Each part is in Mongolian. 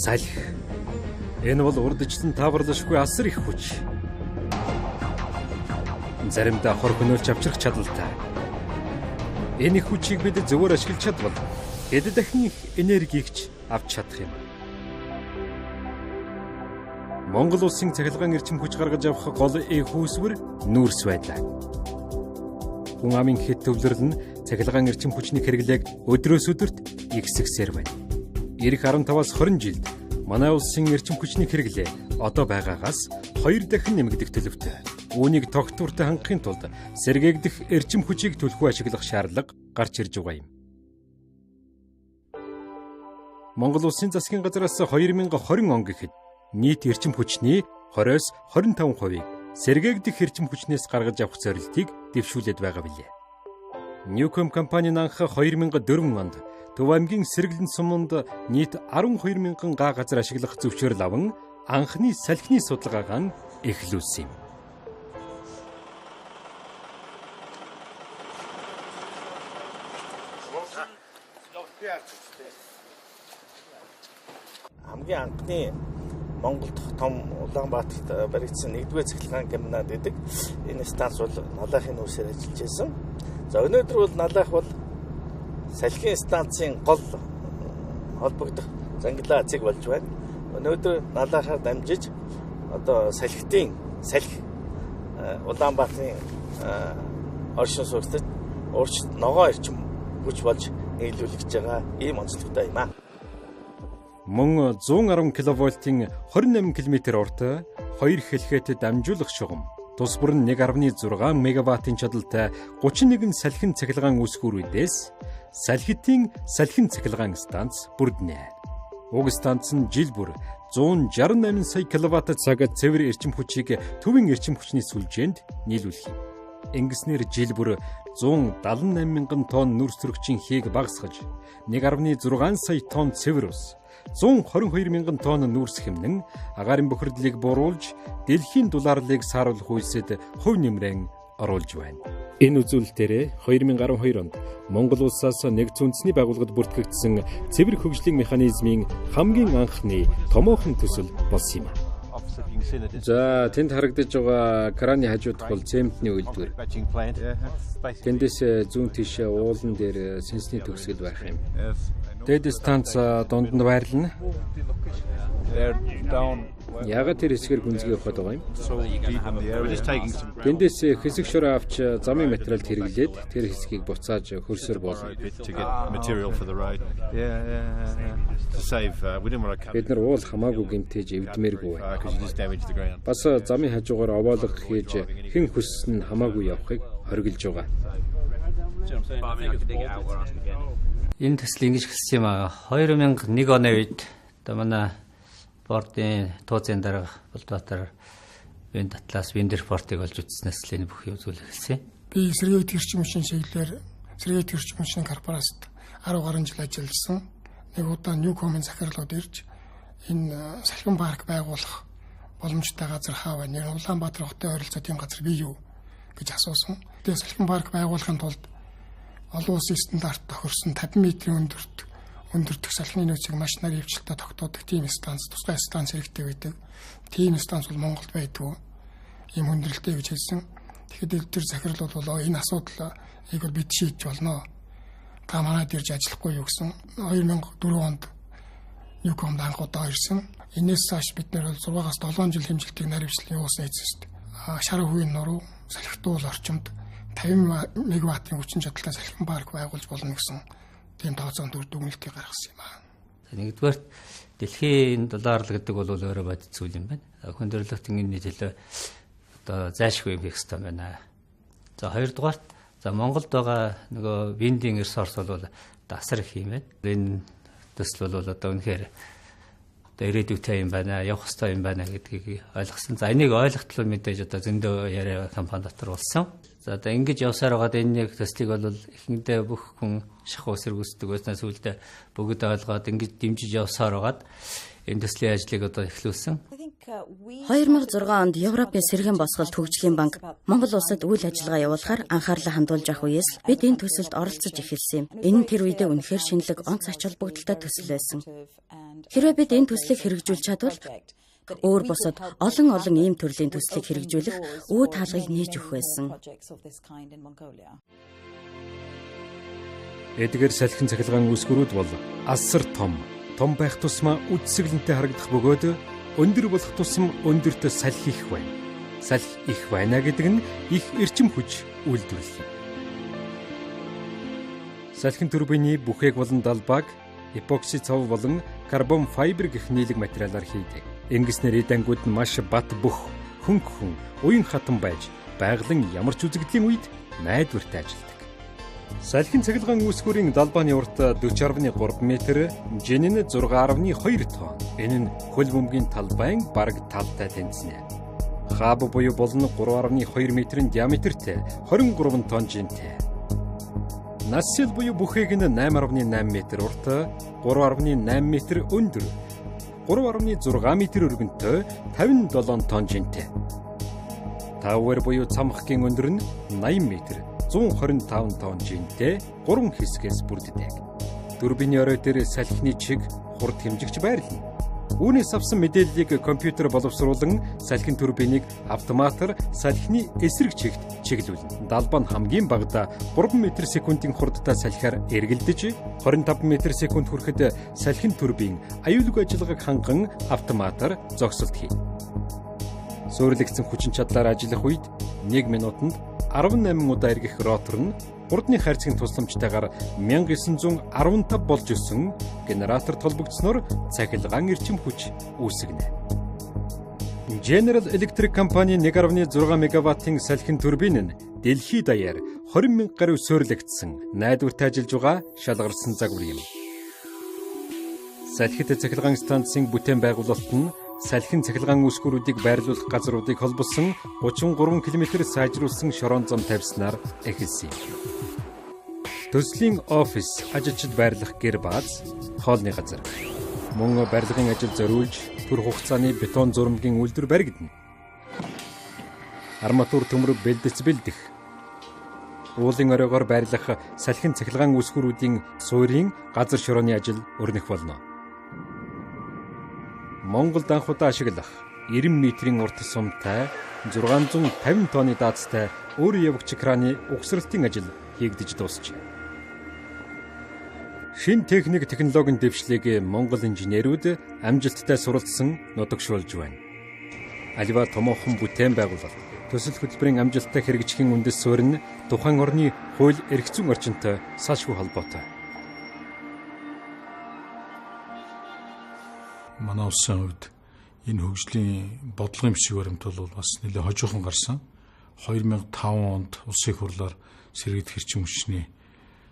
Салхи. Энэ бол урдчлан тааварлашгүй асар их хүч. Заримдаа хор хөнөөлж авчрах чадалтай. Энэ их хүчийг бид зөвөр ашиглаж чадвал хэд дахин их энергийг ч авч чадах юм. Монгол улсын цахилгаан эрчим хүч гаргаж авах гол их үүсвэр нүүрс байлаа. Хүн амын хэт төвлөрөл нь цахилгаан эрчим хүчний хэрэглээг өдрөөс өдөрт ихсгсээр байна. Ирэх 15-аас 20 жилд манай улсын эрчим хүчний хэрэглээ одоо байгаагаас 2 дахин нэмэгдэх төлөвтэй. Үүнийг тогтвортой хангахын тулд сэргээгдэх эрчим хүчийг түлхүү ашиглах шаардлага гарч ирж байгаа юм. Монгол улсын засгийн газраас 2020 он гэхэд нийт эрчим хүчний 20-оос 25%-ийг сэргээгдэх эрчим хүчнээс гаргаж авах зорилтыг дэвшүүлээд байгаа билээ. Newcom компани нь анх 2004 онд Төв аймгийн Сэргэлэн суманд нийт 12 мянган га газар ашиглах зөвшөөрөл аван анхны салхины судалгаагаа эхлүүлсэн юм. Хамгийн анхны Монгол дахь том Улаанбаатарт баригдсан нэгдүгээр цахилгаан комбинат гэдэг энэ станц бол Налаахын нүүрсээр ажиллаж байсан. За өнөөдөр бол Налаах бол салхин станцын гол холбогдох зангилаа цэг болж байна. Өнөөдөр Налаахаар дамжиж одоо салхитын салхи Улаанбаатарын оршин суугчдад уурч ногоо эрчим хүч болж нийлүүлэгдэж байгаа ийм онцлогтой юм аа. Мөн 110 кВ-ийн 28 км урт хоёр хэлхэт дамжуулах шугам тус бүр нь 1.6 мегаваттын чадалтай 31 салхин цахилгаан үүсгүүрүүдээс салхитын салхин цахилгаан станц бүрднэ. Уг станц нь жил бүр 168 сая киловатт цаг цэвэр эрчим хүчийг төвийн эрчим хүчний сүлжээнд нийлүүлэх юм. Ингэснээр жил бүр 178 мянган тонн нүрс төрөгчийн хийг багасгаж 1.6 сая тонн цэвэр ус, 122 мянган тонн нүүрс хэмнэн агаарын бохирдлыг бууруулж дэлхийн дулаарлыг сааруулах үйлсэд хувь нэмрэн оруулж байна. Энэ үзүүлэлтээр 2012 онд Монгол улсаас нэгдсэн үндэсний байгууллагад бүртгэгдсэн цэвэр хөгжлийн механизмын хамгийн анхны томоохон төсөл болсон юм. За тэнд харагдаж байгаа краны хажуудах бол цементний үйлдвэр. Тэндээс зүүн тийшээ уулан дээр сэнсний төгсгөл байх юм. Дээд станц дунд нь байрлана. Яагаад тэр хэсгээр гүнзгий явахад байгаа юм? Тэндээс хэсэг шороо авч замын материалд хэрэглээд тэр хэсгийг буцааж хөрсөр болно. Бид нар уул хамаагүй гэмтээж эвдмээргүй байна. Бас замын хажуугаар овоолго хийж хэн хүссэн нь хамаагүй явахыг хориглож байгаа. Энэ төсөл ингэж эхэлсэн юм аа. 2001 оны үед одоо манай бордын тууцын дарга Болдбаатар Wind Atlas Wind Report-ыг олж үзснээс л энэ бүх юм зүйл эхэлсэн. Би сэргээгдэх эрчим хүчний чиглэлээр сэргээгдэх эрчим хүчний корпорацид 10 гаруй жил ажилласан. Нэг удаа Newcom-ын захирлууд ирж энэ салхин парк байгуулах боломжтой газар хаа байна? Улаанбаатар хотын ойролцоо тийм газар бий юу гэж асуусан. Тэгээ салхин парк байгуулахын тулд олон улсын стандарт тохирсон 50 метрийн өндөртөх салхины нөөцийг маш нарийвчлалтай тогтоодог тийм станц, тусгай станц хэрэгтэй байдаг. Тийм станц бол Монголд байдгүй. Ийм хүндрэлтэй гэж хэлсэн. Тэгэхэд тэр захирал бол энэ асуудлыг бол бид шийдэж болно. Та манад ирж ажиллахгүй юу гэсэн. 2004 онд Newcom-д анх удаа ирсэн. Энээс хойш бид нэр 6-аас 7 жил хэмжилтийг наривчлан явуулсан эцэст шар хувийн нуруу салхитуул орчимд 50 мегаваттын хүчин чадалтай салхин парк байгуулж болно гэсэн тийм тооцоон төр дүгнэлтийг гаргасан юм аа. Нэгдүгээрт дэлхийн дулаарлал гэдэг бол өөрөө бодит зүйл юм байна. Хүндрэлт энэний төлөө одоо зайлшгүй юм хийх ёстой байна. За хоёрдугаарт за Монголд байгаа нөгөө виндийн ресурс бол асар их юм байна. Энэ төсөл бол одоо үнэхээр одоо ирээдүйтэй юм байна, явах ёстой юм байна гэдгийг ойлгосон. За энийг ойлгохтлоо мэдээж одоо зөндөө яриа компани дотор болсон. За одоо ингэж явсаар байгаад энэ нэг төслийг бол эхэндээ бүх хүн шахуу сэргүүцдэг байснаа сүүлдээ бүгд ойлгоод ингэж дэмжиж явсаар байгаад энэ төслийн ажлыг одоо эхлүүлсэн. 2006 онд Европын сэргээн босголт хөгжлийн банк Монгол улсад үйл ажиллагаа явуулахаар анхаарлаа хандуулж авах үеэс л бид энэ төсөлд оролцож эхэлсэн юм. Энэ нь тэр үедээ үнэхээр шинэлэг, онц ач холбогдолтой төсөл байсан. Хэрвээ бид энэ төслийг хэрэгжүүлж чадвал өөр бусад олон олон ийм төрлийн төслийг хэрэгжүүлэх үе таалгыг нээж өгөх байсан. Эдгээр салхин цахилгаан үүсгэрүүд бол асар том, том байх тусмаа үдсэглэнтэй харагдах бөгөөд өндөр болох тусам өндөрт салхи их байна. Салхи их байна гэдэг нь их эрчим хүч үйлдвэрлэх юм. Салхин турбины бүхээг болон далбааг эпокси цов болон карбон файбер гэх нийлэг материалаар хийдэг. Ингэснээр эд ангууд нь маш бат бөх, хөнгөн, уян хатан байж байгалийн ямар ч үзэгдлийн үед найдвартай ажилладаг. Салхин цахилгаан үүсгүүрийн далбааны урт 40.3 м, жин нь 6.2 тонн. Энэ нь хөл бөмбөгийн талбайн бараг талтай тэнцэнэ. Хаб буюу болон 3.2 м-ийн диаметртэй 23 тонн жинтэй. Насил буюу бүхээг нь 8.8 м урт, 3.8 м өндөр, 3.6 м өргөнтэй 57 тонн жинтэй. Тавер буюу цамхгийн өндөр нь 80 м, 125 тонн жинтэй 3 хэсгээс бүрддэг. Турбины орой дээр салхины чиг хурд хэмжигч байрлана. Үүнээс авсан мэдээллийг компьютер боловсруулан салхин турбиныг автоматар салхины эсрэг чигт чиглүүлнэ. Далбаа нь хамгийн багадаа 3 м/секундын хурдтай салхиар эргэлдэж 25 м/секунд хүрэхэд салхин турбин аюулгүй ажиллагааг ханган автоматар зогсолт хийнэ. Суурилэгдсэн хүчин чадлаар ажиллах үед 1 минутанд 18 удаа эргэх ротор нь хурдны хайрцагын тусламжтайгаар 1915 болж өссөн генератор холбогдсноор цахилгаан эрчим хүч үүсгэнэ. General Electric компани 1.6 мегаваттын салхин турбин нь дэлхий даяар 20 мянга гаруй суурилэгдсэн найдвартай ажиллаж байгаа шалгарсан загвар юм. Салхит цахилгаан станцын бүтээн байгуулалт нь салхин цахилгаан үүсгүүрүүдийг байрлуулах газруудыг холбосон 33 км сайжруулсан шорон зам тавьснаар эхэлсэн юм. Төслийн офис, ажилчид байрлах гэр бааз, хоолны газар. Мөн барилгын ажил зориулж төр хугацааны бетон зурмгийн үйлдвэр баригдана. Арматур төмрөг бэлдэц бэлдэх. Уулын оройгоор байрлах салхин цахилгаан үүсгүүрүүдийн суурийн газар шорооны ажил өрнөх болно. Монголд анх удаа ашиглах 90 метрийн урт сумтай 650 тонны даацтай өөр явагч краны угсралтын ажил хийгдэж дуусчээ. Шинэ техник технологийн дэвшлийг Монгол инженерүүд амжилттай суралцсан нутагшуулж байна. Аливаа томоохон бүтээн байгуулалт, төсөл хөтөлбөрийн амжилттай хэрэгжихийн үндэс суурь нь тухайн орны хууль эрх зүйн орчинтой салшгүй холбоотой. Манай улсын хувьд энэ хөгжлийн бодлогын бичиг баримт бол бас нэлээд хожуухан гарсан. 2005 онд улсын их хурлаар сэргийдэх эрчим хүчний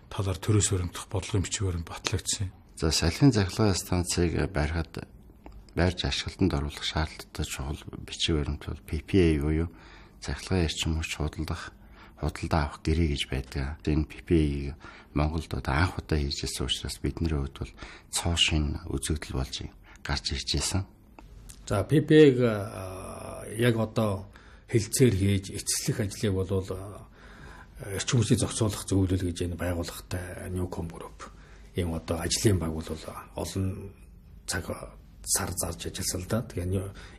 талаар төрөөс баримтах бодлогын бичиг баримт батлагдсан. За салхин цахилгаан станцыг барихад барьж ашиглалтанд оруулах шаардлагатай чухал бичиг баримт бол PPA буюу цахилгаан эрчим хүч худалдаа авах гэрээ гэж байдаг. Энэ PPA-г Монголд одоо анх удаа хийж ирсэн учраас бидний хувьд бол цоо шинэ үзэгдэл болж гарч ирж байсан. За PPA-г яг одоо хэлцээр хийж эцэслэх ажлыг бол эрчим хүчийг зохицуулах зөвлөл гэж энэ байгууллагатай Newcom Group ийм одоо ажлын баг бол олон цаг сар зарж ажилласан л да. Тэгээ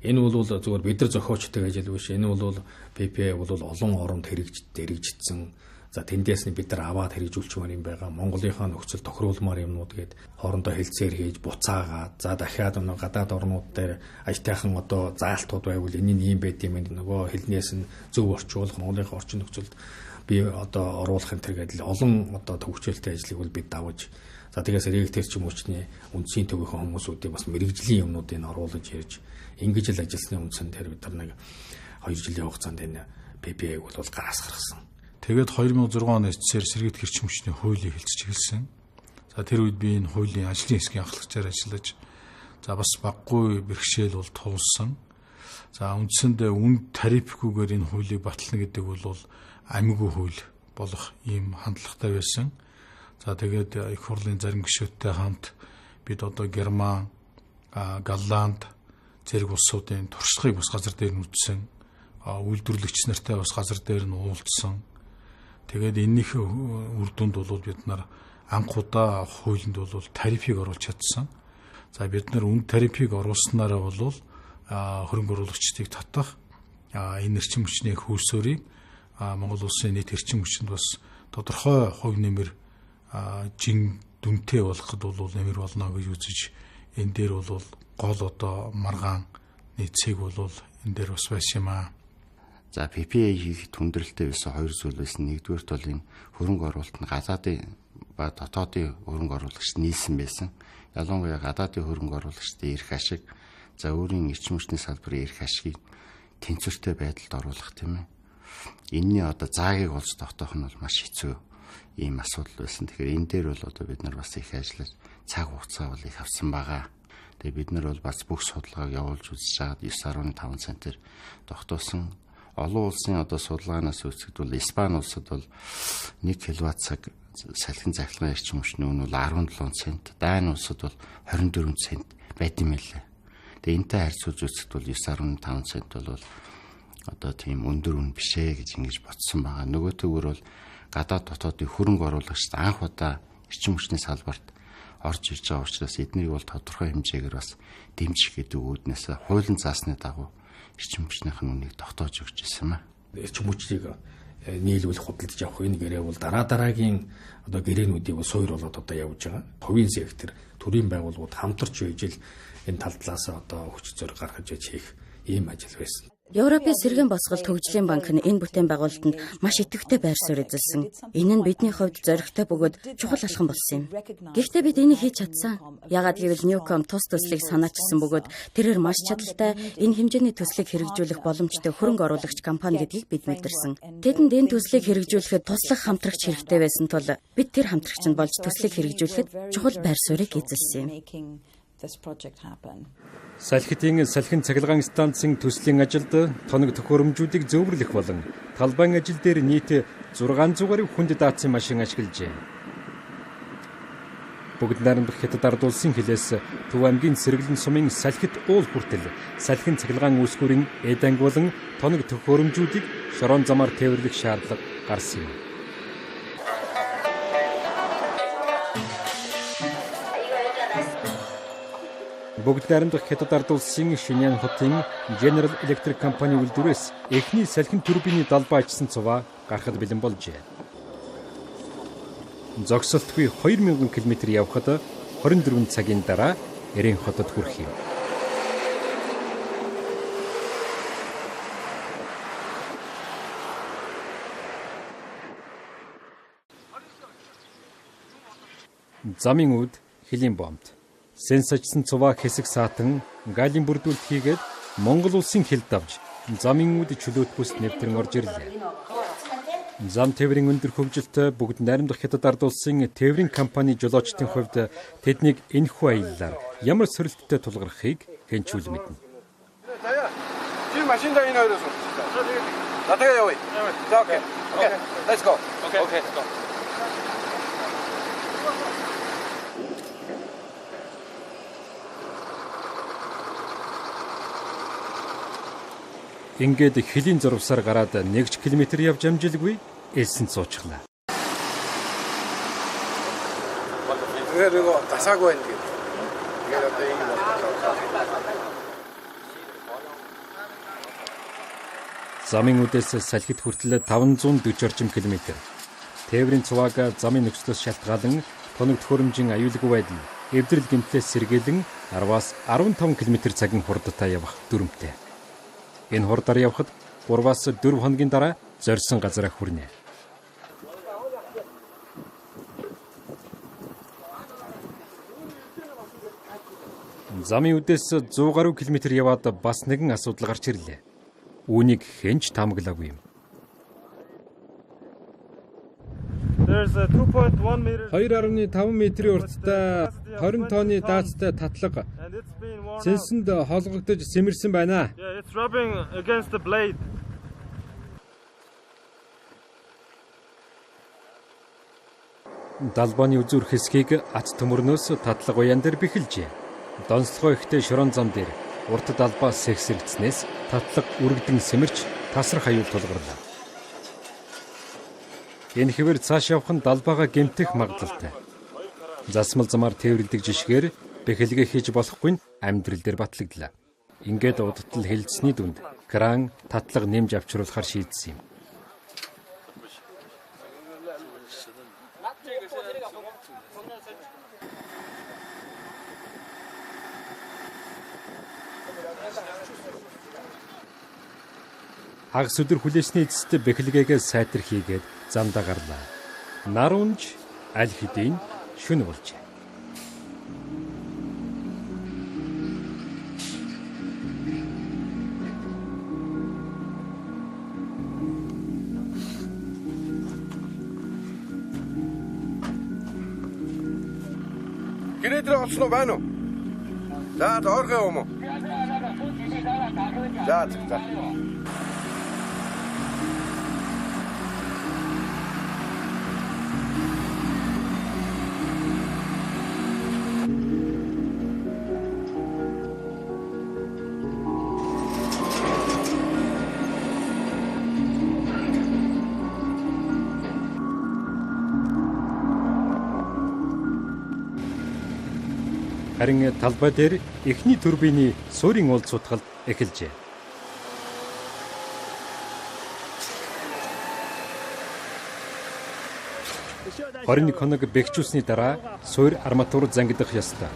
энэ бол зүгээр бид нар зохиочтой ажил биш. Энэ бол PPA бол олон оронд хэрэгжидсэн. За тэндээс нь бид нар аваад хэрэгжүүлчихмээр юм байгаа. Монголынхаа нөхцөл тохируулмаар юмнууд гээд хоорондоо хэлцээр хийж буцаагаад за дахиад нөгөө гадаад орнууд дээр аятайхан одоо заалтууд байвал энэ нь ийм байд юм нөгөө хэлнээс нь зөв орчуулах Монголынхаа орчин нөхцөлд би одоо оруулах энэ төр гэдэл олон одоо төвчөлтэй ажлыг бол бид давж за тэгээс ректор ч юм уучны үндсийн төвийнхөө хүмүүсүүдийг бас мэрэгжлийн юмнуудыг оруулаж ирж ингэж л ажилласны үндсэн дээр бид нар нэг 2 жилийн хугацаанд энэ PPA-г бол гараас гаргасан. Тэгээд 2006 оны эцсээр сэргийдэх эрчим хүчний хуулийг хэлцэж эхэлсэн. За тэр үед би энэ хуулийн ажлын хэсгийн ахлагчаар ажиллаж за бас баггүй бэрхшээл бол туулсан. За үндсэндээ үн тарифгүйгээр энэ хуулийг батлана гэдэг бол амигүй хууль болох ийм хандлагатай байсан. За тэгээд их хурлын зарим гишүүдтэй хамт бид одоо Герман, Голланд, зэрэг улсуудын туршлагыг бас газар дээр нь үзсэн. Үйлдвэрлэгч нартай бас газар дээр нь уулзсан. Тэгээд энэнийхээ үр дүнд бол бид нар анх удаа хуулинд бол тарифыг оруулж чадсан. За бид нар үн тарифыг оруулснараа бол хөрөнгө оруулагчдыг татах, энэ эрчим хүчний хөлсөөрийг Монгол улсын нийт эрчим хүчинд бас тодорхой хувь нэмэр жин дүнтэй болгоход бол нэмэр болно гэж үзэж энэ дээр бол гол одоо маргаан нийцэг бол энэ дээр бас байсан юм аа. За PPA хийхэд хүндрэлтэй байсан хоёр зүйл байсан. Нэгдүгээрт бол энэ хөрөнгө оруулалт нь гадаадын ба дотоодын хөрөнгө оруулагч нийлсэн байсан. Ялангуяа гадаадын хөрөнгө оруулагчдын эрх ашиг, за өөрийн эрчим хүчний салбарын эрх ашигыг тэнцвэртэй байдалд оруулах, тийм ээ. Энийний одоо заагийг олж тогтоох нь бол маш хэцүү ийм асуудал байсан. Тэгэхээр энэ дээр бол одоо бид нар бас их ажиллаж цаг хугацаа бол их авсан байгаа. Тэгээ бид нар бол бас бүх судалгааг явуулж үзэж байгаад 9.5 центээр тогтоосон. Олон улсын одоо судалгаанаас үзэхэд бол Испани улсад бол 1 кВт цаг салхин захилгаан эрчим хүчний үн бол 17 цент, Дани улсад бол 24 цент байд юм байлээ. Тэгээ энтэй харьцуулж үзэхэд бол 9.5 цент бол одоо тийм өндөр үн биш ээ гэж ингэж бодсон байгаа. Нөгөө төгөр бол гадаад дотоодын хөрөнгө оруулагчид анх удаа эрчим хүчний салбарт орж ирж байгаа учраас эднийг бол тодорхой хэмжээгээр бас дэмжих гэдэг үүднээс хуулийн заасны дагуу эрчим хүчнийх нь үнийг тогтоож өгч ирсэн юм аа. Эрчим хүчнийг нийлүүлэх, худалдаж авах энэ гэрээ бол дараа дараагийн одоо гэрээнүүдийг бол суур болоод одоо явж байгаа. Хувийн сектор, төрийн байгууллагууд хамтарч байж л энэ тал талаас одоо хүч зориг гаргаж яж хийх ийм ажил байсан. Европын сэргээн босголт хөгжлийн банк нь энэ бүтээн байгуулалтанд маш идэвхтэй байр суурь эзэлсэн. Энэ нь бидний хувьд зоригтой бөгөөд чухал алхам болсон юм. Гэхдээ бид энийг хийж чадсан. Яагаад гэвэл Newcom тус төслийг санаачилсан бөгөөд тэрээр маш чадaltaй энэ хэмжээний төслийг хэрэгжүүлэх боломжтой хөрөнгө оруулагч компани гэдгийг бид мэдэрсэн. Тэдэнд энэ төслийг хэрэгжүүлэхэд туслах хамтрагч хэрэгтэй байсан тул бид тэр хамтрагч нь болж төслийг хэрэгжүүлэхэд чухал байр суурийг эзэлсэн юм. Салхитын салхин цахилгаан станцын төслийн ажилд тоног төхөөрөмжүүдийг зөөвөрлөх болон талбайн ажил дээр нийт 600 гаруй хүнд даацын машин ашиглажээ. Бүгд найрамдах Хятад ард улсын хилээс Төв аймгийн Сэргэлэн сумын салхит уул хүртэл салхин цахилгаан үүсгүүрийн эд анги болон тоног төхөөрөмжүүдийг шорон замаар тээвэрлэх шаардлага гарсан юм. Бүгд найрамдах Хятад ард улсын Шиньян хотын General Electric компани үйлдвэрээс эхний салхин турбины далбай ачсан цуваа гарахад бэлэн болжээ. Зогсолтгүй 2000 км явхад 24 цагийн дараа Эрен хотод хүрэх юм. Замын үд хөлийн бомб. Сенсачсан цуваа хэсэг саатан галийн бүрдүүлэлт хийгээд Монгол улсын хил давж замын үд чөлөөт бүст нэвтрэн орж ирлээ. Зам тээврийн өндөр хөгжилтэй бүгд найрамдах Хятад ард улсын тээврийн компани жолоочдын хувьд тэднийг энэхүү аяллаар ямар сорилттой тулгархыг хэн ч үл мэднэ. Чи машиндаа энэ хоёроос уртчлаа. За тэгээ явъя. За окей. Окей. Let's go. Окей. Окей. Ингээд хөлийн зурвасаар гараад 1 км явж амжилгүй элсэнд суучихлаа. Тэгэхээр нөгөө гасаагүй байна гэдэг. Тэгээд одоо ийм боллоо. Замын үдээс салхит хүртэл 540 орчим километр. Тээврийн цувааг замын нөхцлөөс шалтгаалan тоног төхөөрөмжийн аюулгүй байдал, эвдрэл гэмтлээс сэргийлэн 10-аас 15 км цагийн хурдтай явах дүрмтэй. Энэ хурдаар явхад 3-аас 4 хоногийн дараа зорьсон газараа хүрнэ. Замын үдээс 100 гаруй километр яваад бас нэгэн асуудал гарч ирлээ. Үүнийг хэн ч таамаглаагүй юм. 2.5 метрийн урттай 20 тонны даацтай татлага сэнсэнд холгогдож сэмэрсэн байна. Далбааны үзүүр хэсгийг ац төмөрнөөс татлага уян дээр бэхэлжээ. Донслогоо ихтэй шорон зам дээр Урт далбаа сэгсэрэгдснээс татлага үрэгдэн сэмэрч тасрах аюул тулгарлаа. Энэ хэвээр цааш явах нь далбаагаа гэмтэх магадлалтай. Засмал замаар тээвэрлэдэг жишгээр бэхэлгээ хийж болохгүй нь амьдрал дээр батлагдлаа. Ингээд удтал хэлцсэний дүнд кран татлага нэмж авчруулахар шийдсэн юм. Хагас өдөр хүлээсний эцэст бэхэлгээгээ сайтар хийгээд замдаа гарлаа. Нар унж аль хэдийн шөнө болжээ. Гэрээ дээр олсон уу байна уу? За ойрхон юм уу? За за. Харин талбай дээр эхний турбины суурийн уул цутгалд эхэлжээ. 21 хоног бэхжүүлсний дараа суур арматур зангидах ёстой.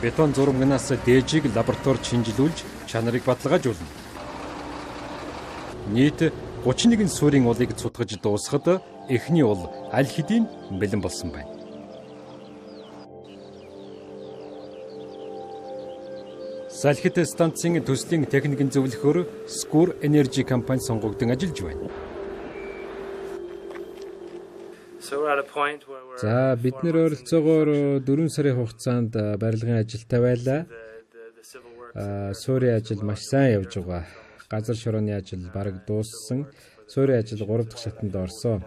Бетон зурмагнаас дээжийг лабораторид шинжилүүлж чанарыг баталгаажуулна. Нийт 31 суурийн улыг цутгаж дуусахад эхний ул аль хэдийн бэлэн болсон байна. Салхит станцын төслийн техникийн зөвлөхөөр Score Energy компани сонгогдсон ажиллаж байна. За бид нэр ойролцоогоор 4 сарын хугацаанд барилгын ажилтай байлаа. Суурийн ажил маш сайн явж байгаа. Газар шорооны ажил бараг дууссан. Суурийн ажил 3 дахь шатанд орсон.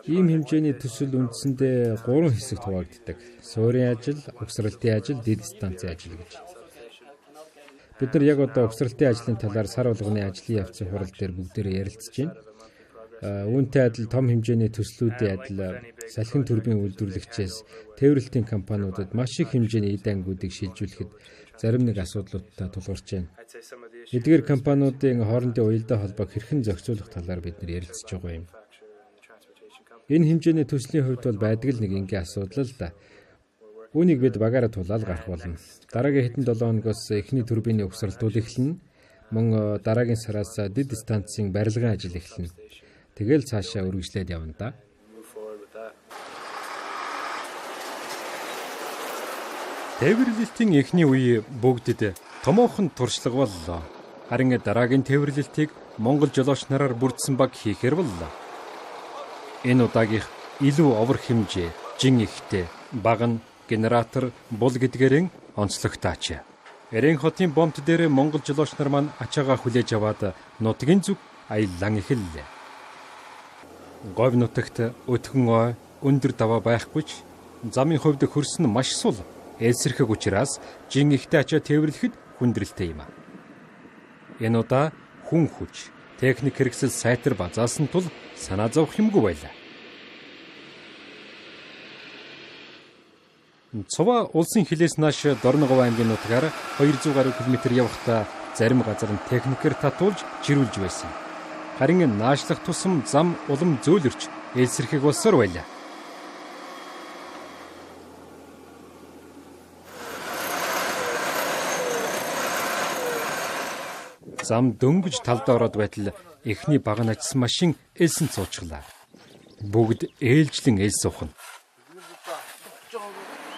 Ийм хэмжээний төсөл үндсэндээ 3 хэсэгт хуваагддаг. Суурийн ажил, угсралтын ажил, дэд станцын ажил гэж. Бид нар яг одоо угсралтын ажлын талаар сар болгоны ажлын явцын хурал дээр бүгдээрээ ярилцж байна. Үүнтэй адил том хэмжээний төслүүдийн адил салхин турбин үйлдвэрлэгчээс тээвэрлэлтийн компаниудад маш их хэмжээний эд ангиудыг шилжүүлэхэд зарим нэг асуудлуудтай тулгарч байна. Эдгээр компаниудын хоорондын уялдаа холбоог хэрхэн зохицуулах талаар бид нар ярилцж байгаа юм. Энэ хэмжээний төслийн хувьд бол байдаг л нэг энгийн асуудал л да. Үүнийг бид багаараа тулаал гарах болно. Дараагийн хэдэн 7 хоногоос эхний турбины угсралтууд эхэлнэ. Мөн дараагийн сараас дэд станцын барилгын ажил эхэлнэ. Тэгэл цаашаа үргэлжлээд явна да. Тээвэрлэлтийн эхний үе бүгдэд томоохон туршлага боллоо. Харин дараагийн тээвэрлэлтийг Монгол жолооч нараар бүрдсэн баг хийхээр боллоо. Энэ удаагийнх илүү овор хэмжээ, жин ихтэй, баг нь генератор, бул гэдгээрэн онцлогтойч. Эрен хотын бомт дээр Монгол жолооч нар маань ачаагаа хүлээж аваад нутгийн зүг аяллан эхэллээ. Говь нутагт өтгөн ой, өндөр даваа байхгүй ч замын хувьд хөрс нь маш сул. Элсэрхэг учраас жин ихтэй ачаа тээвэрлэхэд хүндрэлтэй юм. Энэ удаа хүн хүч, техник хэрэгсэл сайтар базаасан тул санаа зовх юмгүй байлаа. Цуваа улсын хилээс нааш Дорноговь аймгийн нутгаар 200 гаруй км явахдаа зарим газар нь техникээр татуулж жирүүлж байсан. Харин наашлах тусам зам улам зөөлрч элсэрхэг болсоор байлаа. Зам дөнгөж талдаа ороод байтал эхний баг нь ачсан машин элсэн цуучглаа. Бүгд ээлжлэн эл суух нь.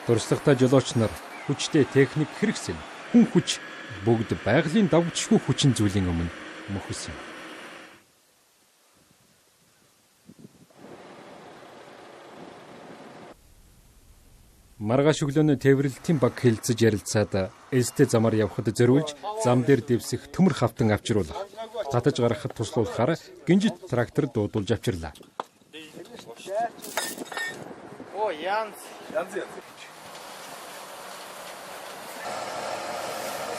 Туршлагатай жолооч нар, хүчтэй техник хэрэгсэл, хүн хүч бүгд байгалийн давгдшгүй хүчин зүйлийн өмнө мөхөс юм. Маргааш өглөөний тээвэрлэлтийн баг хэлцэж ярилцаад элстэй замаар явхад зориулж зам дээр дэвсэх төмөр хавтан авчруулах, татаж гаргахад туслуулахаар гинжит трактор дуудулж авчирлаа. Оо янз. Янз янз.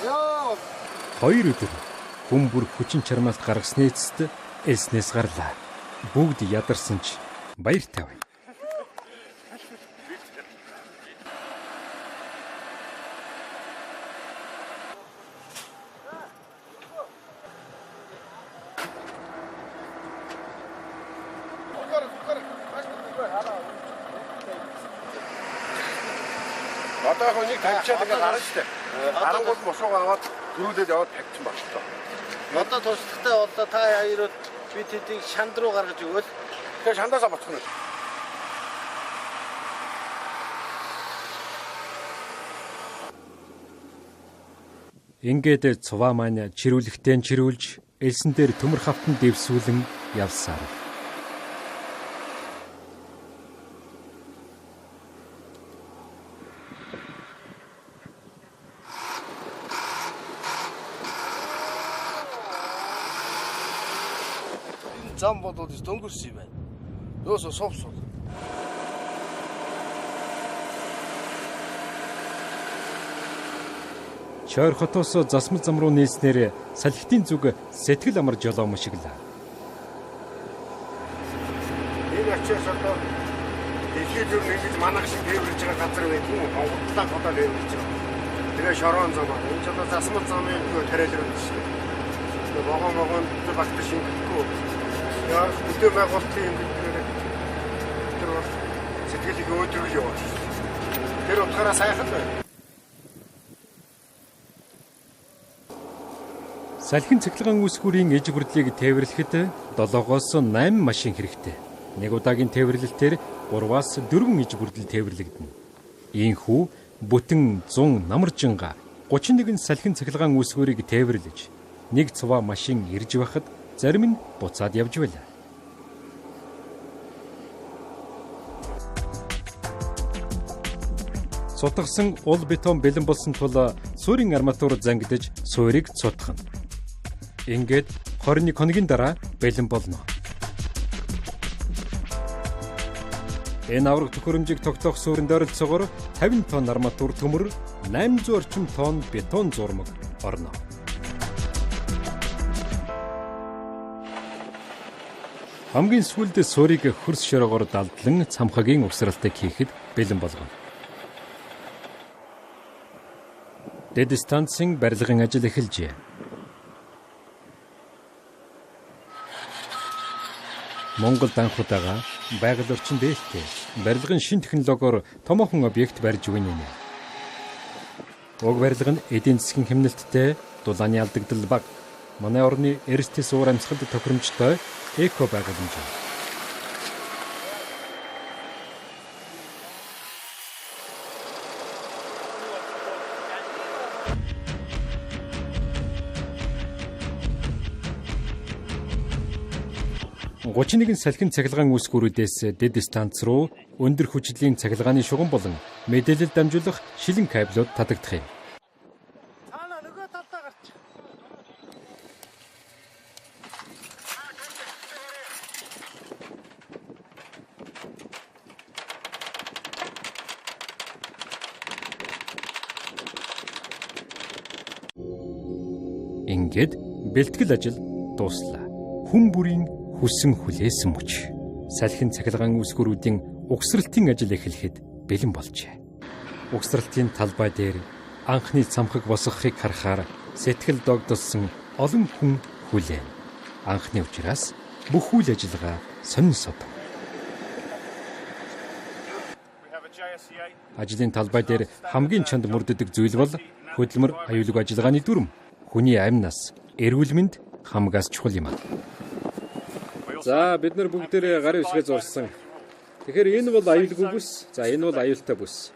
2 өдөр хүн бүр хүчин чармаалт гаргасны эцэст элснээс гарлаа. Бүгд ядарсан ч баяртай байв. Одоо яг нэг тавьчаад ингээ гарна шүү дээ. Гарангууд мосууг аваад төрүүлээд яваад тавьчихсан баг шүү дээ. Одоо туршлагатай боллоо, та хоёрод би тэдийг шанд руу гаргаж өгөөл. Тэгэхээр шандаасаа буцах нь. Ингээд цуваа маань чирүүлэхтэн чирүүлж элсэн дээр төмөр хавтан дэвсүүлэн явсаар. Зам болоод дөнгөрсөн юм байна. Юусоо сувсуу. Чойр хотоос засмал зам руу нийлснээр салхитын зүг сэтгэл амар жолоо мушиглаа. Энэ ачаас одоо дэлхийд юу нэгж манайх шиг тээвэрлж байгаа газар байдгүй юм. Монголлаа одоо тээвэрлж байгаа. Тэгээ шорон зам. Энэ ч одоо засмал замын тариалан байна шүү дээ. Тэгээ вагон вагон багт шингэхгүй. Яа, бүтээн байгуулалтын юм гэдэг тэр бол сэтгэлийг өөдрөг яваад. Тэр утгаараа сайхан байна. Салхин цахилгаан үүсгүүрийн иж бүрдлийг тээвэрлэхэд 7-оос 8 машин хэрэгтэй. Нэг удаагийн тээвэрлэлтээр 3-аас 4 иж бүрдэл тээвэрлэгдэнэ. Ийхүү бүтэн 100 намаржинга 31 салхин цахилгаан үүсгүүрийг тээвэрлэж нэг цуваа машин ирж байхад зарим нь буцаад явж байлаа. Цутгасан ул бетон бэлэн болсон тул суурин арматур зангидаж суурийг цутгана. Ингээд 21 хоногийн дараа бэлэн болно. Энэ авраг төхөөрөмжийг тогтоох суурьнд ойролцоогоор 50 тонн арматур төмөр, 800 орчим тонн бетон зурмаг орно. Хамгийн сүүлд суурийг хөрс шороогоор далдлан цамхагийн угсралтыг хийхэд бэлэн болгоно. Дэд станцын барилгын ажил эхэлжээ. Монголд анх удаага байгаль орчин дээлтэй барилгын шинэ технологиор томоохон объект барьж өгнө. Уг барилга нь эдийн засгийн хэмнэлттэй, дулааны алдагдал бага, манай орны эрсдэс уур амьсгалд тохиромжтой эко байгууламж. 31 салхин цахилгаан үүсгүүрүүдээс дэд станц руу өндөр хүчлийн цахилгааны шугам болон мэдээлэл дамжуулах шилэн кабелууд татагдах юм. Цаана нөгөө талдаа гарч. Ингээд бэлтгэл ажил дууслаа. Хүн бүрийн хүссэн хүлээсэн мөч. Салхин цахилгаан үүсгүүрүүдийн угсралтын ажил эхлэхэд бэлэн болжээ. Угсралтын талбай дээр анхны цамхаг босгохыг харахаар сэтгэл догдолсон олон хүн хүлээн. Анхны учраас бүх үйл ажиллагаа сонин содов. Ажлын талбай дээр хамгийн чанд мөрддөг зүйл бол хөдөлмөр аюулгүй ажиллагааны дүрм. Хүний амь нас, эрүүл мэнд хамгаас чухал юм. За бид нар бүгдээрээ гарын үсгээ зурсан. Тэгэхээр энэ бол аюулгүй бүс. За энэ бол аюултай бүс.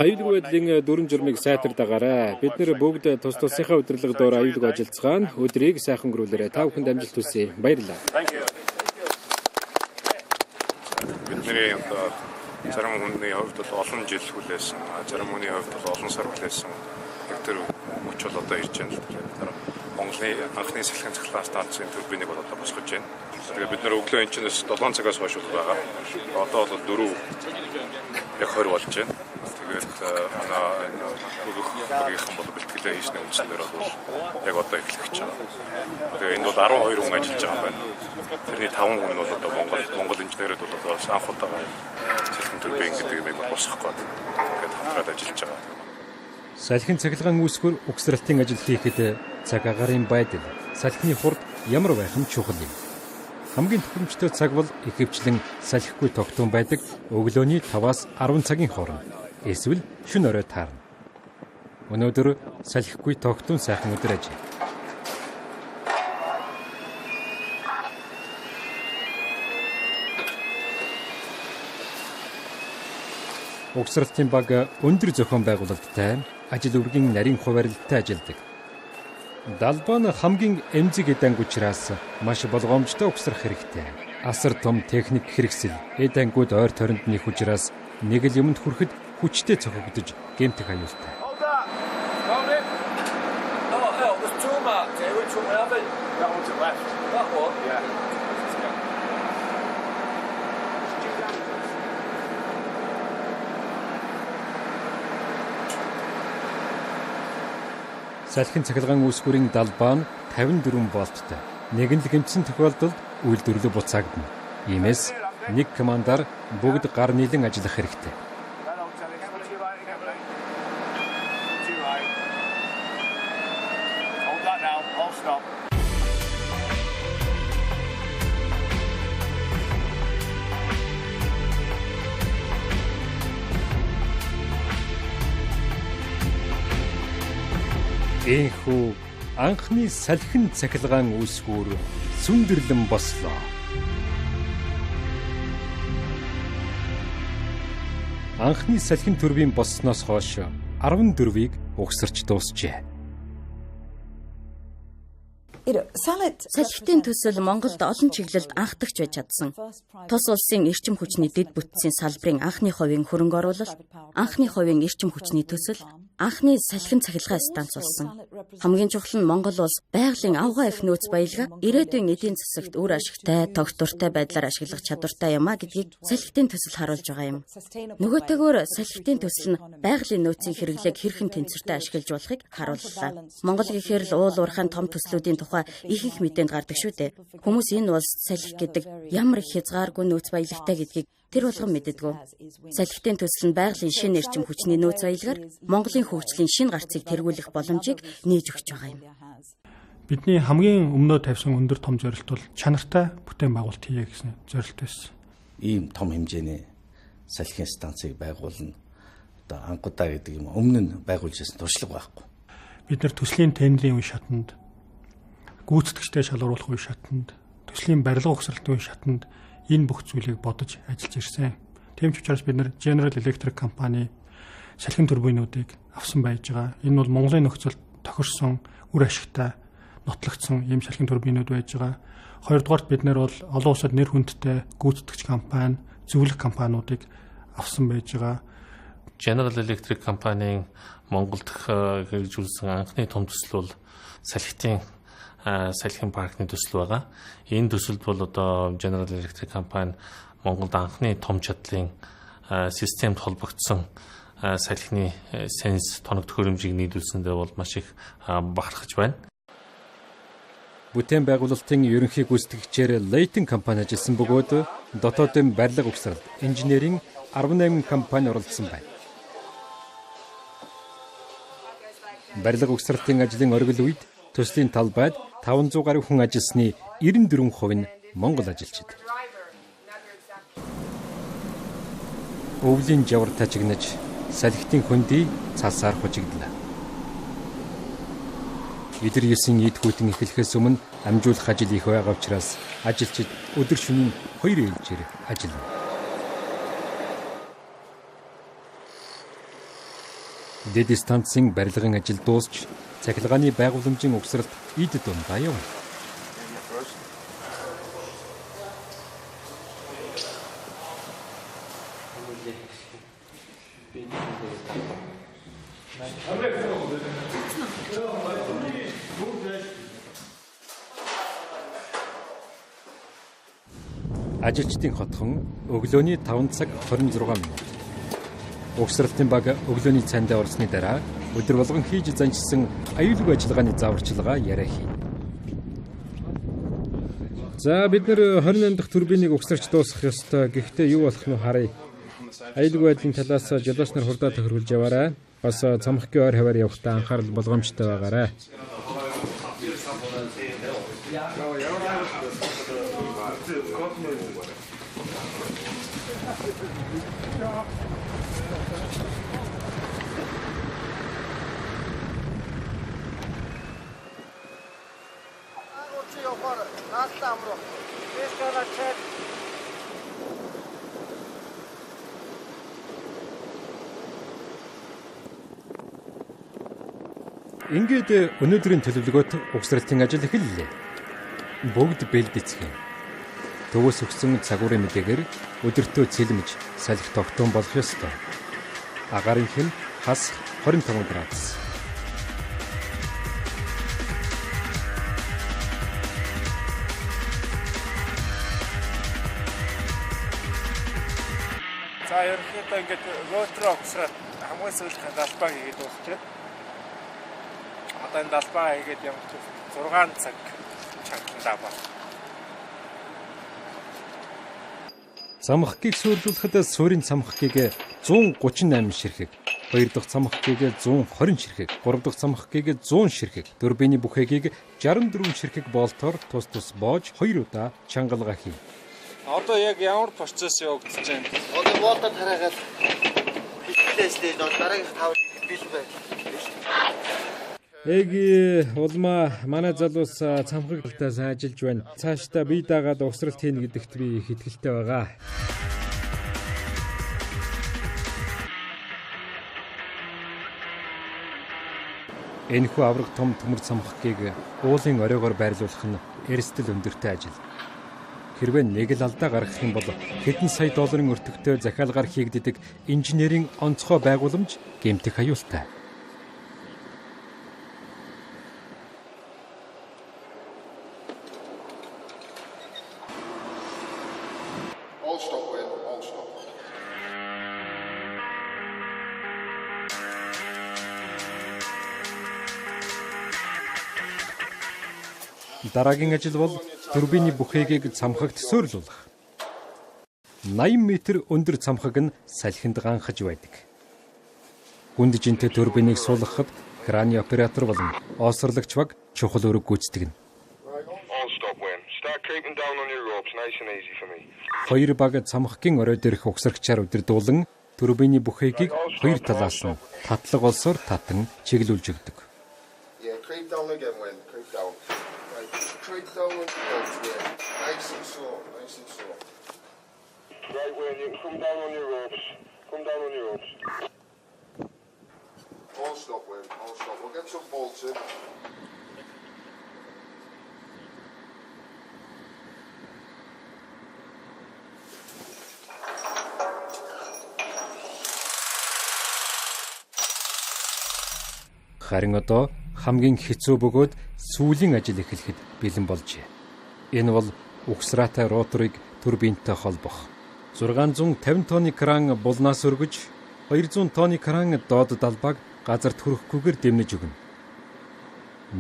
Аюулгүй байдлын дүрэм журмыг сайтар дагаарай. Бид нар бүгд тус тусынхаа удирдлага доор аюулгүй ажиллацгаана. Өдрийг сайхан өнгөрүүлээрэй. Та бүхэнд амжилт хүсье. Баярлалаа. Бидний одоо зарим хүний хувьд бол олон жил хүлээсэн, зарим хүний хувьд бол олон сар хүлээсэн. Яг тэр мөч бол одоо ирж байна л да. Монголын анхны салхин цахилгаан станцын турбиныг бол одоо босгож байна. Тэгээ бид нар өглөө энэ чинээс 7 цагаас хойш бол байгаа. Одоо бол 4 яг 20 болж байна. Тэгээд манай энэ өгөх багийнхан бол бэлтгэлээ хийсний үндсэн дээр бол яг одоо эхлэх гэж байгаа. Тэгээ энд бол 12 хүн ажиллаж байгаа юм байна. Тэрний 5 хүн нь бол одоо Монгол инженерүүд бол одоо анх удаага салхин турбин гэдэг юмыг босгох гээд тэгээд хамтраад ажиллаж байгаа. Салхин цахилгаан үүсгэр угсралтын ажил хийхэд цаг агаарын байдал, салхины хурд ямар байх нь чухал юм. Хамгийн тохиромжтой цаг бол ихэвчлэн салхигүй тогтун байдаг өглөөний 5-аас 10 цагийн хооронд. Эсвэл шөнө орой таарна. Өнөөдөр салхигүй тогтун сайхан өдөр ажээ. Угсралтын баг өндөр зохион байгуулалттай, ажил үргийн нарийн хуваарилттай ажилдаг. Далбаа нь хамгийн эмзэг эд анги учраас маш болгоомжтой угсрах хэрэгтэй. Асар том техник хэрэгсэл эд ангиуд ойр тойронд нэх учраас нэг л юмд хүрэхэд хүчтэй цохигдож гэмтэх аюултай. Салхин цахилгаан үүсгүүрийн далбаа нь 54 вольттой. Нэг нь л гэмтсэн тохиолдолд үйлдвэрлэл буцаагдана. Иймээс нэг командаар бүгд гар нийлэн ажиллах хэрэгтэй. Энэхүү анхны салхин цахилгаан үүсгүүр сүндэрлэн бослоо. Анхны салхин турбин боссноос хойш 14-ийг угсарч дуусжээ. Салхитын төсөл Монголд олон чиглэлд анхдагч байж чадсан. Тус улсын эрчим хүчний дэд бүтцийн салбарын анхны хувийн хөрөнгө оруулалт, анхны хувийн эрчим хүчний төсөл, анхны салхин цахилгаан станц болсон. Хамгийн чухал нь Монгол улс байгалийн авгай их нөөц баялгаа ирээдүйн эдийн засагт үр ашигтай, тогтвортой байдлаар ашиглах чадвартай юм а гэдгийг салхитын төсөл харуулж байгаа юм. Нөгөөтэйгөөр салхитын төсөл нь байгалийн нөөцийн хэрэглээг хэрхэн тэнцвэртэй ашиглаж болохыг харууллаа. Монгол гэхээр л уул уурхайн том төслүүдийн тухай их их мэдээнд гардаг шүү дээ. Хүмүүс энэ улс салхи гэдэг ямар их хязгааргүй нөөц баялагтай гэдгийг тэр болгон мэддэггүй. Салхитын төсөл нь байгалийн шинэ эрчим хүчний нөөц баялагаар Монголын хөгжлийн шинэ гарцыг тэргүүлэх боломжийг нээж өгч байгаа юм. Бидний хамгийн өмнөө тавьсан өндөр том зорилт бол чанартай бүтээн байгуулалт хийе гэсэн зорилт байсан. Ийм том хэмжээний салхин станцыг байгуулна. Одоо анхудаа гэдэг юм өмнө нь байгуулж байсан туршлага байхгүй. Бид нар төслийн тендерийн үе шатанд, гүйцэтгэгчтэй шалгаруулах үе шатанд, төслийн барилга угсралтын үе шатанд энэ бүх зүйлийг бодож ажиллаж ирсэн. Тийм ч учраас бид нар General Electric компани салхин турбинуудыг авсан байж байгаа. Энэ бол Монголын нөхцөлд тохирсон, үр ашигтай нотлогдсон ийм салхин турбинууд байж байгаа. Хоёрдугаарт бид нар бол олон улсад нэр хүндтэй гүйцэтгэгч компани, зөвлөх компаниудыг авсан байж байгаа. General Electric компанийн Монголд хэрэгжүүлсэн анхны том төсөл бол салхитын салхин паркны төсөл байгаа. Энэ төсөлд бол одоо General Electric компани Монголд анхны том чадлын системд холбогдсон салхины сенс тоног төхөөрөмжийг нийлүүлсэндээ бол маш их бахархаж байна. Бүтээн байгуулалтын ерөнхий гүйцэтгэгчээр Leighton компани ажилласан бөгөөд дотоодын барилга угсралт инженерийн 18 компани оролцсон байна. Барилга угсралтын ажлын оргил үед төслийн талбайд 500 гаруй хүн ажилласны 94% нь Монгол ажилчид. Өвлийн жавар тажигнаж салхитын хөндий цасаар хужигдлаа. Идэр есөн эд хүйтэн эхлэхээс өмнө амжуулах ажил их байгаа учраас ажилчид өдөр шөнийн 2 ээлжээр ажиллана. Дэд станцын барилгын ажил дуусч цахилгааны байгууламжийн угсралт эд дундаа явна. Ажилчдын хотхон өглөөний 5 цаг 26 минут. Угсралтын баг өглөөний цайндаа орсны дараа өдөр болгон хийж заншсан аюулгүй ажиллагааны зааварчилгаа яриа хий. За бид нэр 28 дахь турбиныг угсарч дуусгах ёстой. Гэхдээ юу болох нь харъя. Аюулгүй байдлын талаас жолооч нар хурдаа тохируулж яваарай. Бас цамхгийн ойр хаваар явахдаа анхаарал болгоомжтой байгаарай. Ингээд өнөөдрийн төлөвлөгөөт угсралтын ажил эхэллээ. Бүгд бэлдэцгэн. Төвөөс өгсөн цагуурын мэдээгээр өдөртөө цэлмэж салхи тогтоон болох ёстой. Агаарын хэм хас 25 градус. За ерөнхийдөө ингээд ротороо угсраад хамгийн сүүлд далбаа хийгээд дуусчихад. Одоо энэ далбаа хийгээд ямар ч 6 цаг чангаландаа байна. Цамхгийг суйрлуулахад суурийн цамхгийг 138 ширхэг, хоёр дахь цамхгийг 120 ширхэг, гурав дахь цамхгийг 100 ширхэг, турбины бүхэгийг 64 ширхэг болтоор тус тус боож хоёр удаа чангалгаа хий. Одоо яг ямар процесс явагдаж байна? Одоо болтоор тараагаад хилтлээслээ. Дараагийн 5 бэлэн байна. Эги улмаа манай залуус цамхаг талаас ажиллаж байна. Цаашдаа бие даагаад угсралт хийнэ гэдэгт би их итгэлтэй байгаа. Энэхүү авраг том төмөр цамхгийг уулын оройгоор байрлуулах нь эрсдэл өндөртэй ажил. Хэрвээ нэг л алдаа гаргах юм бол хэдэн сая долларын өртөгтэй захиалгаар хийгддэг инженерийн онцгой байгууламж гэмтэх аюултай. Дараагийн ажил бол турбины бүхээгийг цамхагт суйрлуулах. 80 метр өндөр цамхаг нь салхинд ганхаж байдаг. Хүнд жинтэй турбиныг суулгахад краны оператор болон оосорлагч баг чухал үүрэг гүйцэтгэнэ. Хоёр баг цамхагийн орой дээрх угсрагчаар удирдуулан турбины бүхээгийг хоёр талаас нь татлага олсоор татан чиглүүлж өгдөг. Харин одоо хамгийн хэцүү бөгөөд сүүлийн ажил эхлэхэд бэлэн болжээ. Энэ бол угсраатай роторыг турбинтай холбох. 650 тонны кран булнаас өргөж 200 тонны кран доод далбааг газарт хүрэхгүйгээр дэмнэж өгнө.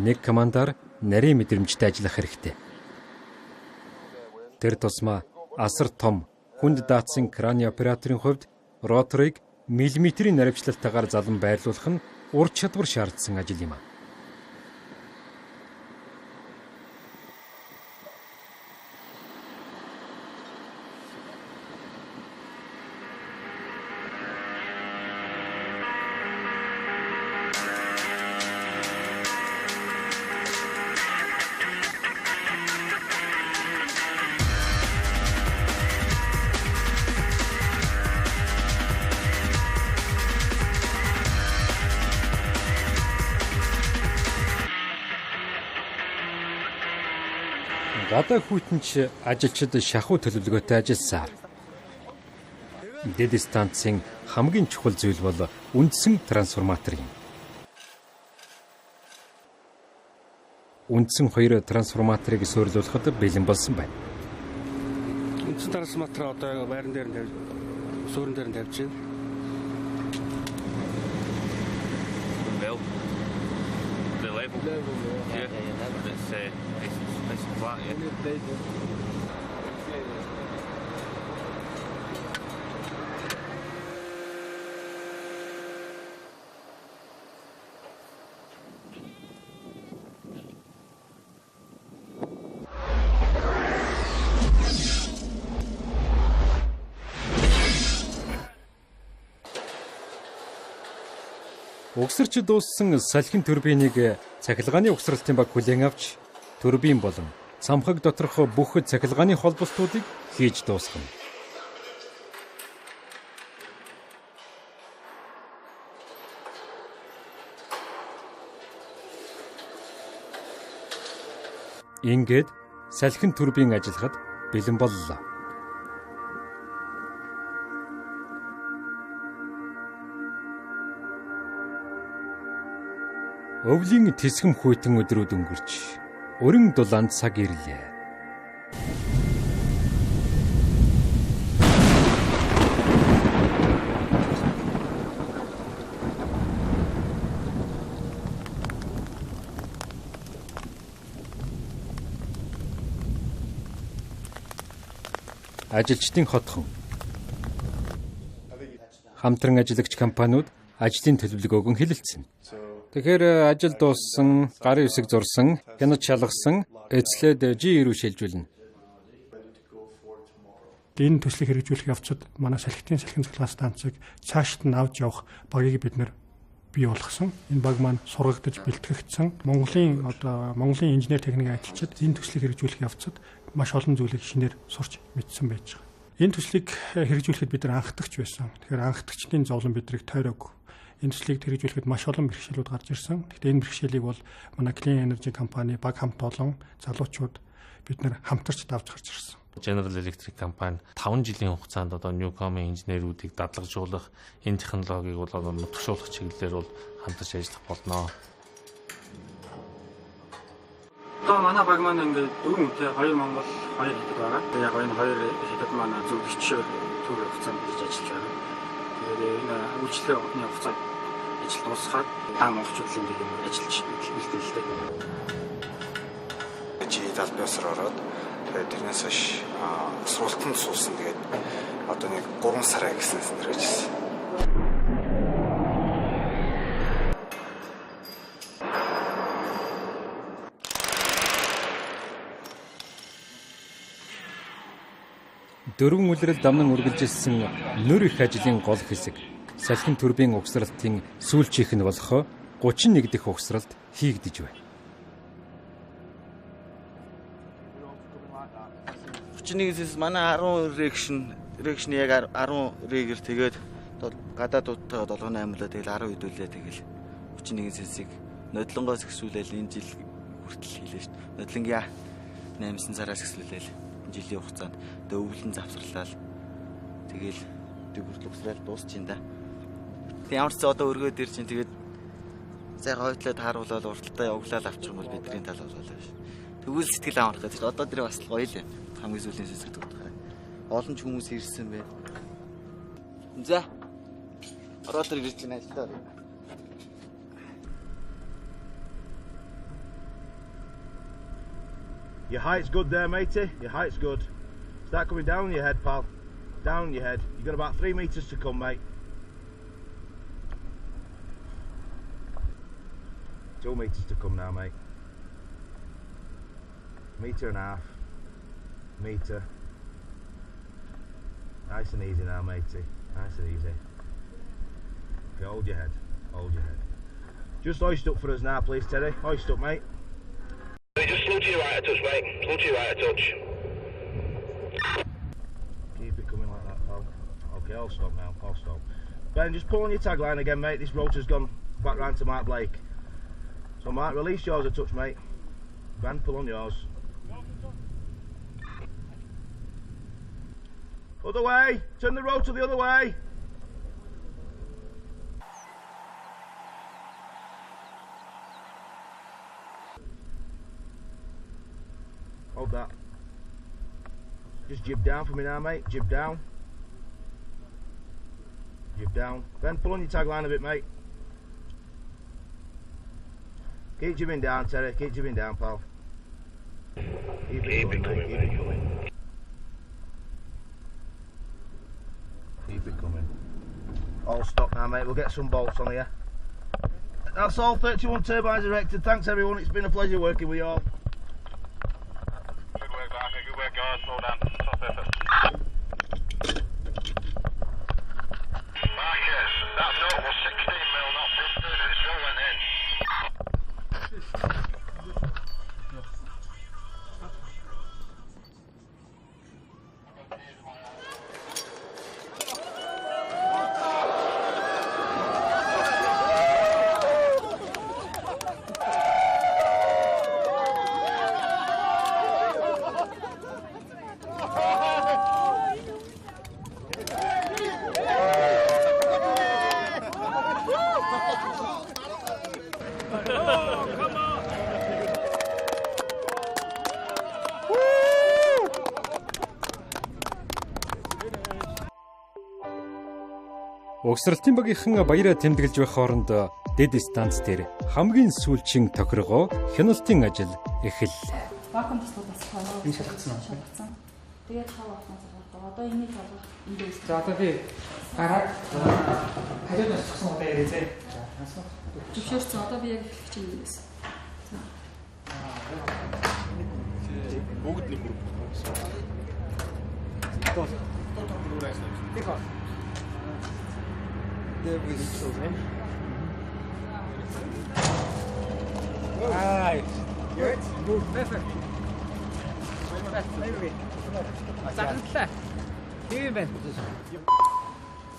Нэг командаар нарийн мэдрэмжтэй ажиллах хэрэгтэй. Тэр тусмаа асар том хүнд даацсан краны операторын хувьд роторыг миллиметрийн наривчлалтайгаар залан байрлуулах нь ур чадвар шаардсан ажил юм. Гадаа хүйтэнч ажилчид шахуу төлөвлөгөөтэй ажилласаар. Дэд станцын хамгийн чухал зүйл бол үндсэн трансформатор юм. Үндсэн хоёр трансформаторыг суйрлуулахад бэлэн болсон байна. Үндсэн трансформатор одоо байран дээр нь тавьж, суурин дээр нь тавьж байна. Level, yeah. Yeah. It's nice and flat, yeah. Угсарч дууссан салхин турбиныг цахилгааны угсралтын баг хүлээн авч турбин болон цамхаг доторх бүх цахилгааны холболтуудыг хийж дуусгана. Ингээд салхин турбин ажиллахад бэлэн боллоо. Өвлийн тэсгэм хүйтэн өдрүүд өнгөрч, өрн дулаан цаг ирлээ. Ажилчдын хотхон хамтран ажиллагч компаниуд ажлын төлөвлөгөөг нь хэлэлцэнэ. Тэгэхээр ажил дууссан, гарын үсэг зурсан, хянаж шалгасан, эцлээд G рүү шилжүүлнэ. Энэ төслийг хэрэгжүүлэх явцад манай салхитын салхин цахилгаан станцыг цаашд нь авч явах багийг бид нэр бий болгосон. Энэ баг маань сургагдаж бэлтгэгдсэн. Монголын Монголын инженер техник ажилчид энэ төслийг хэрэгжүүлэх явцад маш олон зүйлийг шинээр сурч мэдсэн байж байгаа. Энэ төслийг хэрэгжүүлэхэд бид нар анхдагч байсан. Тэгэхээр анхдагчдын зовлон биднийг тойроогүй. Энэ төслийг хэрэгжүүлэхэд маш олон бэрхшээлүүд гарч ирсэн. Гэхдээ энэ бэрхшээлийг бол манай Clean Energy компани баг хамт олон залуучууд бид нэр хамтарч давж гарч ирсэн. General Electric компани 5 жилийн хугацаанд одоо Newcom-ийн инженерүүдийг дадлагжуулах, энэ технологиг бол одоо нутагшуулах чиглэлээр бол хамтарч ажиллах болно. Одоо манай баг маань ингээд 4 хүнтэй, 2 Монгол, 2 Хятад байгаа. Тэгээ яг энэ 2 Хятад маань зөвлөгчөөр төр хугацаанд хийж ажиллаж байгаа. Тэгээд энэ үйлчлэгийн хугацаанд ажил дуусгаад та монголчуудын нэг юм ажиллаж бэлтгэлтэй. Чи албан ёсоор ороод тэгээд тэрнээс хойш сургалтанд суусан. Тэгээд одоо нэг 3 сар гэснээс нэр ажилласан. Дөрвөн улирал дамнан үргэлжилсэн нүр их ажлын гол хэсэг салхин турбин угсралтын сүүлчийнх нь болох 31 дахь угсралт хийгдэж байна. 31-ээс манай 10 рекшн яг 10 регэр тэгээд гадаадуудтайгаа 7 8-лаа тэгэл 10 хэдүүлээ тэгэл 31 сэнсийг нодлонгоос ихсүүлээл энэ жил хүртэл хийлээ шүү дээ. Нодлонгийн 8 сараас ихсүүлээл жилийн хугацаанд тэгээ өвлөн завсарлал тэгэл тэг хүртэл угсраал дуусчин да. Тэг ямар ч зэ одоо өргөөд ир чинь тэгээд зай хойтлоо тааруулаад урталтаа явуулаад авчих юм бол бидний тал болоо ш. Тэгвэл сэтгэл амарх гэдэг. Одоо тэр бас гоё л юм. Хамгийн сүүлийн сүсэг дутгаа. Олон ч хүмүүс ирсэн бэ. За. Ороод ирж байна ажилдаа. Your height's good there, matey. Your height's good. Start coming down your head, pal. Down your head. You've got about 3 meters to come, mate. 2 meters to come now, mate. 1.5 meters. Meter. Nice and easy now, matey. Nice and easy. Okay, hold your head. Hold your head. Just hoist up for us now, please, Teddy. Hoist up, mate. Just slow to your right a touch, mate. Slow to your right a touch. Keep it coming like that, pal. Okay, I'll stop now. I'll stop. Ben, just pull on your tagline again, mate. This rotor's gone back round to Mark Blake. So, Mark, release yours a touch, mate. Ben, pull on yours. Other way! Turn the rotor the other way! Hold that. Just jib down for me now, mate. Jib down. Jib down. Ben, pull on your tagline a bit, mate. Keep jibbing down, Terry. Keep jibbing down, pal. Keep it coming, mate. Keep it coming. Keep it coming. All stop now, mate. We'll get some bolts on here. That's all 31 turbines erected. Thanks, everyone. It's been a pleasure working with you all. Good work, Barker. Good work, guys. Well done. Top effort. Marcus, that note was 16 mil, not 15, and it still went in. Угсралтын багийнхан баяраа тэмдэглэж байх хооронд дэд станц дээр хамгийн сүүлчийн тохиргоо хяналтын ажил эхэллээ. Вакуум туслууд бас тоо. Энэ шалгацсан уу? Шалгацсан. Тэгээд тав вакуум зургаад одоо энийг толгох эндээс. За одоо би гараад хажууд нь цогсон удаа яриа зэ. За зөвшөөрсөн. Одоо би яг эхлэх чинь юм байсан. За. Бүгд нэг групп болсон. Right. Good. Good. Perfect. Загнаглаа. Тийм байна.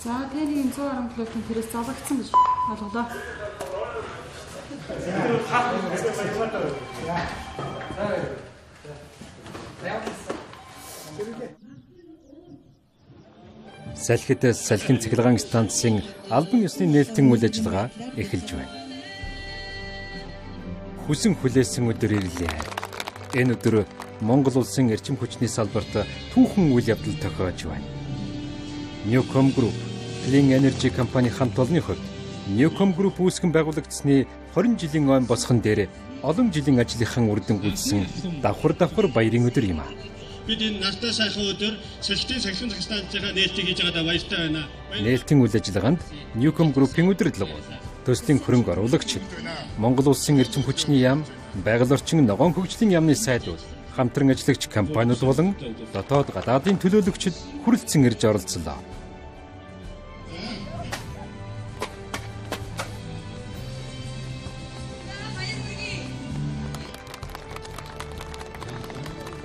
За таны 110 км тэрээс залгагдсан гэж ойлголоо. Салхид салхин цахилгаан станцын албан ёсны нээлтийн үйл ажиллагаа эхэлж байна. Хүсэн хүлээсэн өдөр ирлээ. Энэ өдөр Монгол улсын эрчим хүчний салбарт түүхэн үйл явдал тохиож байна. Newcom Group Clean Energy компани хамт олонны хувьд Newcom Group үүсгэн байгуулагдсаны 20 жилийн ойн босгон дээр олон жилийн ажлынхан үр дүн гүйцсэн давхар давхар баярын өдөр юм аа. Бид энэ нартай сайхан өдөр салхитын салхин станцынхаа нээлтийг хийж байгаадаа баяртай байна. Нээлтийн үйл ажиллагаанд Newcom Group-ийн удирдлага, төслийн хөрөнгө оруулагч, Монгол улсын эрчим хүчний яам, байгаль орчин ногоон хөгжлийн яамны сайдууд, хамтран ажиллагч компаниуд болон дотоод гадаадын төлөөлөгчид хүрэлцэн ирж оролцлоо.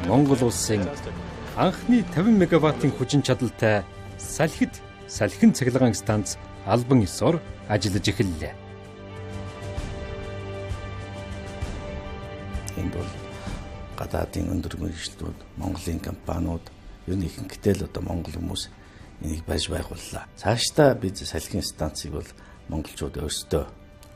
Монгол улсын анхны 50 мегаваттын хүчин чадалтай салхит салхин цахилгаан станц албан ёсоор ажиллаж эхэллээ. Энд бол гадаадын өндөр мэргэжилтүүд, Монголын компаниуд ер нь ихэнхдээ л одоо монгол хүмүүс энийг барьж байгууллаа. Цаашдаа бид салхин станцыг бол монголчууд өөрсдөө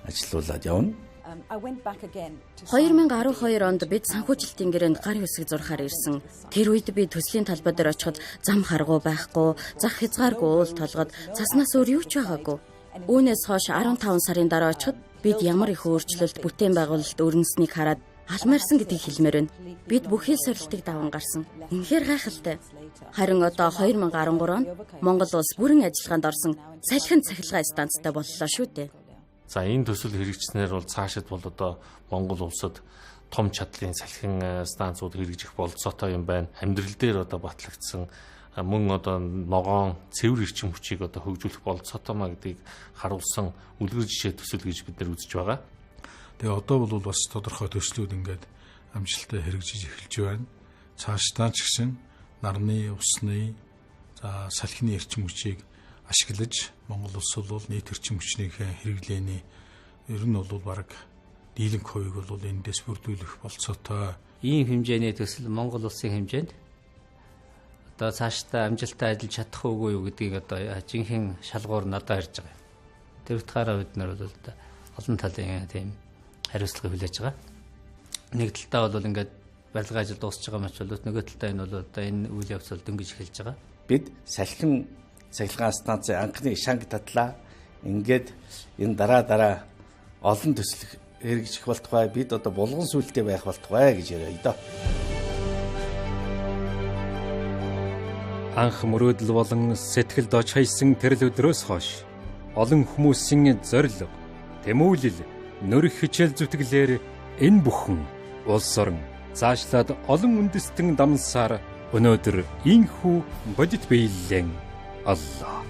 ажилуулад явна. 2012 онд бид санхүүжилтийн гэрээнд гар хэсэг зурхаар ирсэн. Тэр үед би төслийн талбай дээр очиход зам харгуу байхгүй, зах хязгааргүй уул толгод цаснаас өөр юу ч байгаагүй. Үүнээс хойш 15 сарын дараа очиход бид ямар их өөрчлөлт, бүтээн байгуулалт өрнөснийг хараад алмаарсан гэдгийг хэлмээр байна. Бид бүхий сорилтыг даван гарсан. Үнэхээр гайхалтай. Харин одоо 2013 онд Монгол улс бүрэн ажиллагаанд орсон салхин цахилгаан станцтай боллоо шүү дээ. За энэ төсөл хэрэгжснээр бол цаашид бол одоо Монгол улсад том чадлын салхин станцууд хэрэгжих бололцоотой юм байна. Амьдрал дээр одоо батлагдсан мөн одоо ногоон цэвэр эрчим хүчийг одоо хөгжүүлэх бололцоотой маа гэдгийг харуулсан үлгэр жишээ төсөл гэж бид нар үзэж байгаа. Тэгээ одоо бол бас тодорхой төслүүд ингээд амжилттай хэрэгжиж эхэлж байна. Цаашдаа ч гэсэн нарны, усны, за салхины эрчим хүчийг ашиглаж Монгол улс бол нийт эрчим хүчнийхээ хэрэглээний ер нь бол бараг дийлэнх хувийг бол эндээс бүрдүүлэх болцоотой. Ийм хэмжээний төсөл Монгол улсын хэмжээнд одоо цаашдаа амжилттай ажиллаж чадах үгүй юу гэдгийг одоо жинхэнэ шалгуур надад ирж байгаа. Тэр утгаараа бид нар бол олон талын тийм хариуцлагыг хүлээж байгаа. Нэг талдаа бол ингээд барилгын ажил дуусч байгаа мэт бол нөгөө талдаа энэ бол одоо энэ үйл явц бол дөнгөж эхэлж байгаа. Бид салхин цахилгаан станцын анхны шанг татлаа. Ингээд энэ дараа олон төсөл хэрэгжих болтугай, бид одоо булган сүлтэй байх болтугай гэж яриа доо. Анх мөрөөдөл болон сэтгэлд оч хайсан тэрл өдрөөс хойш олон хүмүүсийн зорилго, тэмүүлэл, нөрөх хичээл зүтгэлээр энэ бүхэн улс орон заашлаад олон үндэстэн дамсаар өнөөдөр инхүү бодит биелэн аллаа.